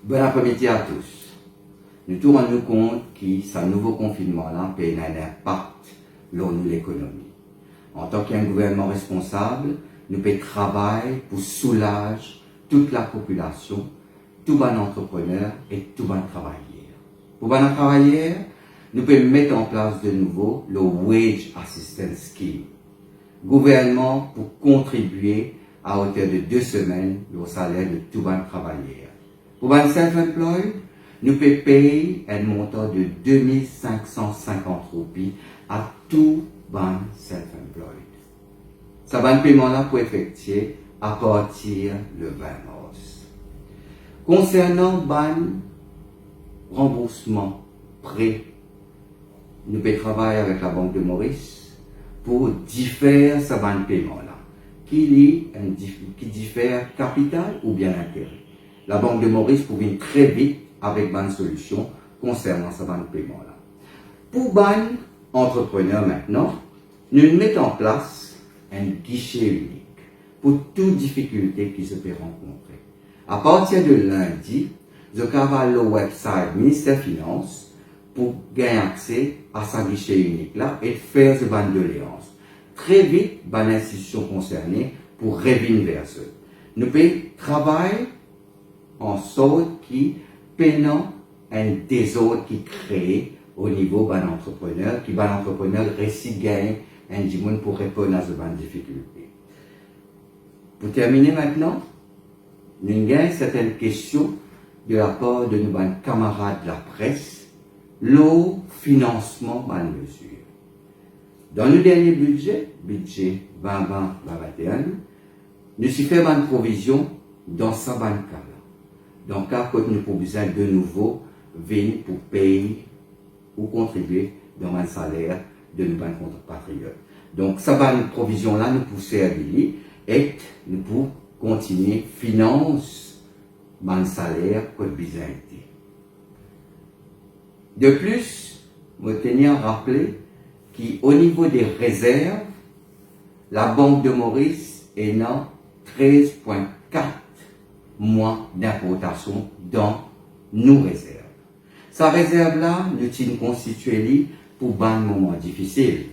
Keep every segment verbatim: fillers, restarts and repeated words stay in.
Bon apremidi a tous. Nou tou rann nou kont ki sa nouvo konfinnman la pe ena enn inpak lor nou lekonomi. Antan ki enn gouvernman responsab, nou pe travay pou soulaz tou lapopilasion, tou bann antreprener e tou bann travayer. Pou bann travayer, nou pe met an plas de nouvo le Wage Assistance Scheme. Gouvernman pou kontribie a oter de de semenn lor saler de tou bann travayer. Pou bann self-employed, nou pe pey enn montan de de mil sink san sinkant roupi a tou bann self-employed. Sa bann peyman la pou efektie apartir le vin mars. Konsernan bann ranboursman pre, nou pe travay avek Labank de Moris pou difer sa bann peyman la, ki li enn dif-, ki difer kapital oubien lintere. Labank de Moris pou vinn tre vit avek bann solision konsernan sa bann peyman la. Pou bann antreprener mintnan, nou met an plas enn gise inik pou tou difikilte ki zot pe rankontre. Apartir de lindi, zot kapav al lor website Minister Finans pou gagn akse a sa gise inik la e fer zot bann doleans. Tre vit, bann institision konserne pou revinn ver zot. Nou pe travay ansort ki pena enn dezord ki kree o nivo bann antreprener, ki bann antreprener resi gagn enn dimoun pou reponn a zot bann difikilte. Pou termine mintnan, nou gagn sertin kestion de lapar de nou bann kamarad lapres lor finansman bann mezir. Dan nou dernie bidze, bidze vin vin, vin vin e enn, nou ti fer bann provizion dan sa bann ka la. Dan ka kot nou pou bizin de nouvo vinn pou pey ou kontribie dan bann saler de nou bann konpatriot. Donk, sa bann provizion la, nou pou servi li ek nou pou kontinie finans bann saler kot bizin ete. De plis, mo teni a raple ki o nivo de rezerv, Labank de Moris ena trez pwin kat mwa dinportasion dan nou rezerv. Sa rezerv la, nou ti konstitie li pou bann moman difisil.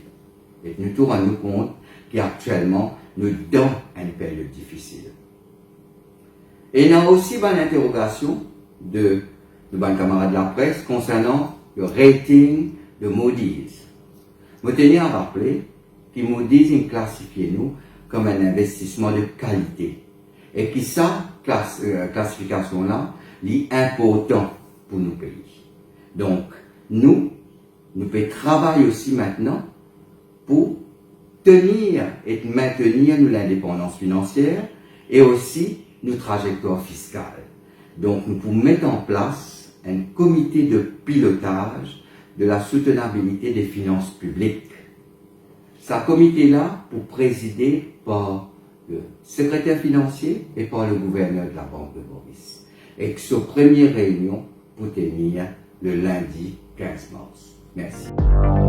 E nou tou rann nou kont ki aktielman nou dan enn period difisil. Ena osi bann interogasion de, de bann kamarad lapres konsernan le rating de Moody's. Mo teni a raple ki Moody's inn klasifie nou kom enn investisman de kalite e ki sa klas-, eh, klasifikasion la, li inportan pou nou pei. Donk, nou, nou pe travay osi mintnan pou tenir ek mintenir nou lindepandans finansier e osi nou trazektwar fiskal. Donk, nou pou met an plas enn komite de pilotaz de la soutenabilite de finans piblik. Sa komite la pou prezide par le sekreter finansie e par le gouverner de Labank de Moris. Ek so premie reynion pou tenir le lindi kinz mars. Mersi.